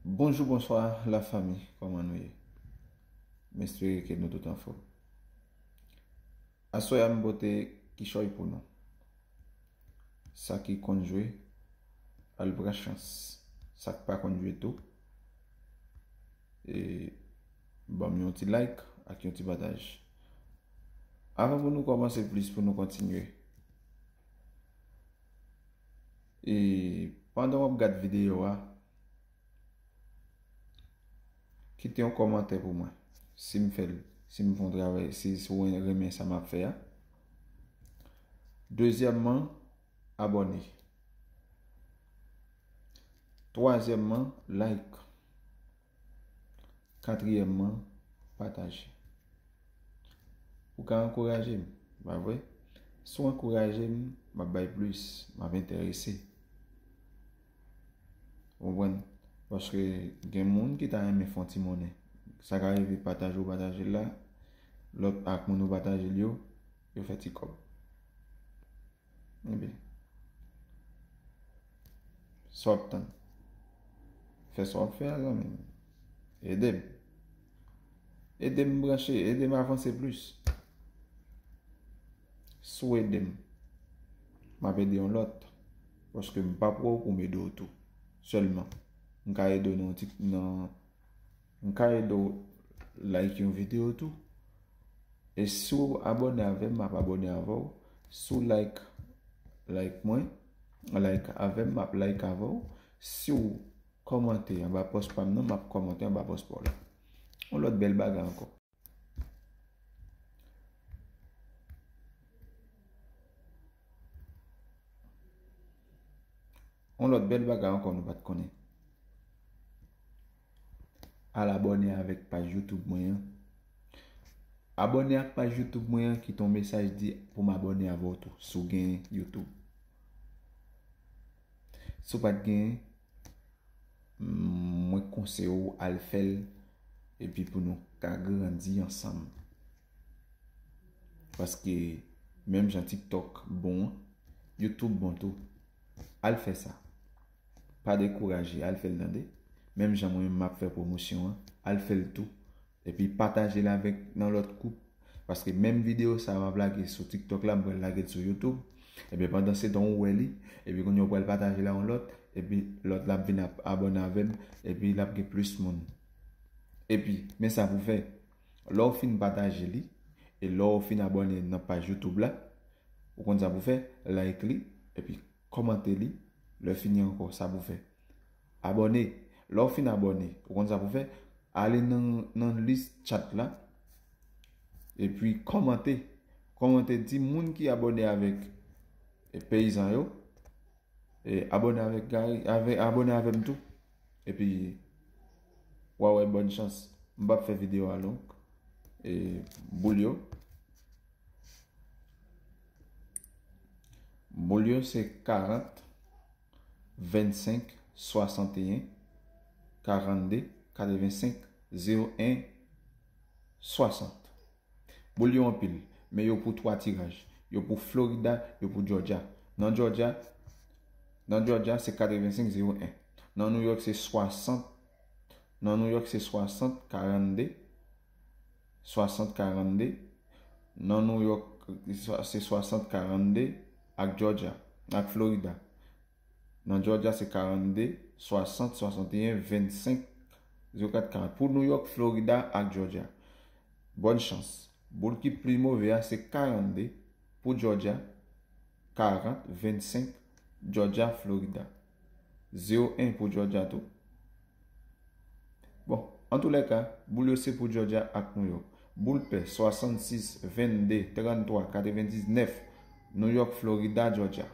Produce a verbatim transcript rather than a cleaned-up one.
Bonjou, bonswa, lafanmi, kòman nou ye? M espere ke nou tout anfòm. Aswè a, m pote kichòy pou nou. Sa ki konn jwe, al pran chans. Sa k pa konn jwe tou, e ban m yon ti like ak yon ti pataj. Avan pou nou kòmanse plis, pou nou kontinye, e pandan w ap gad videyo a, kite yon kòmantè pou mwen. Si m fè l, si m fè yon travay, si, si w renmen sa m ap fè a. Dezyèmman, abòne. Twazyèmman, like. Katriyèmman, pataje. Ou ka ankouraje m, pa vre? Si w ankouraje m, m ap bay plis, m ap enterese. Ou konprann? Paske gen moun ki ta renmen fè yon ti monnen. Sa ka rive pataje ou pataje l la, lòt ak moun ou pataje l yo, yo fè ti kòb. Ebyen, sa w ap tann? Fè sa w ap fè a, zanmi m. Ede m. Ede m branche, ede m avanse plis. Si w ede m, m ap ede yon lòt. Paske m p ap wè w pou m ede w tou. Sèlman, m ka ede w nan yon ti, nan, m ka ede w like yon videyo tou. E si w abòne avè m, m ap abòne avè w. Si w like, like mwen, like avè m, m ap like avè w. Si w kòmante anba pòs pa m nan, m ap kòmante anba pòs pa w la. Yon lòt bèl bagay ankò. Yon lòt bèl bagay ankò nou pa t konnen. Al abòne avèk paj YouTube mwen an. Abòne ak paj YouTube mwen an, kite yon mesaj di pou m abòne avè w tou, si w gen YouTube. Si w pa t gen, mwen konseye w al fè l, epi pou nou ka grandi ansanm. Paske menm jan TikTok bon an, YouTube bon tou. Al fè sa. Pa dekouraje, al fè l tande. Menm jan mwen menm m ap fè pwomosyon an, al fè l tou. Epi pataje l avèk nan lòt gwoup. Paske menm videyo sa a m ap lage sou TikTok la, m pral lage l sou YouTube. Ebyen, pandan se tan ou wè li, epi kounye a ou pral pataje l a yon lòt, epi lòt la ap vin ap abòne avè m, epi l ap gen plis moun. Epi, men sa pou fè. Lè w fin pataje li, e lè w fin abòne nan paj YouTube la, ou konn sa pou fè, like li, epi kòmante li, lè fini ankò, sa pou fè. Abòne. Lè w fin abòne, ou konn sa pou fè, ale nan, nan lis chat la, epi kòmante. Kòmante, di moun ki abòne avèk, e, peyizan yo, e, abòne avèk Gary, avè, abòne avè m tou. Epi, w a wè, bòn chans. M p ap fè videyo a long. E, boul yo. Boul yo se karant, vennsenk, swasanteyen, karannde, katrevensenk, zewo en, swasant. Boul yo anpil, men yo pou twa tiraj. Yo pou Florida, yo pou Georgia. Nan Georgia, nan Georgia se katrevensenk zewo en. Nan New York se swasant, nan New York se swasant karannde, swasant karannde. Nan New York se swasant karannde ak Georgia, ak Florida. Nan Georgia se karannde, swasant, swasanteyen, vennsenk, zewo kat, karant. Pou New York, Florida ak Georgia. Bòn chans. Boul ki pli move a se karannde pou Georgia, karant, vennsenk, Georgia, Florida. Zewo en pou Georgia tou. Bon, antoulèka, boul yo se pou Georgia ak New York. Boul pè, swasannsis, vennde, tranntwa, katrevendiznèf, New York, Florida, Georgia.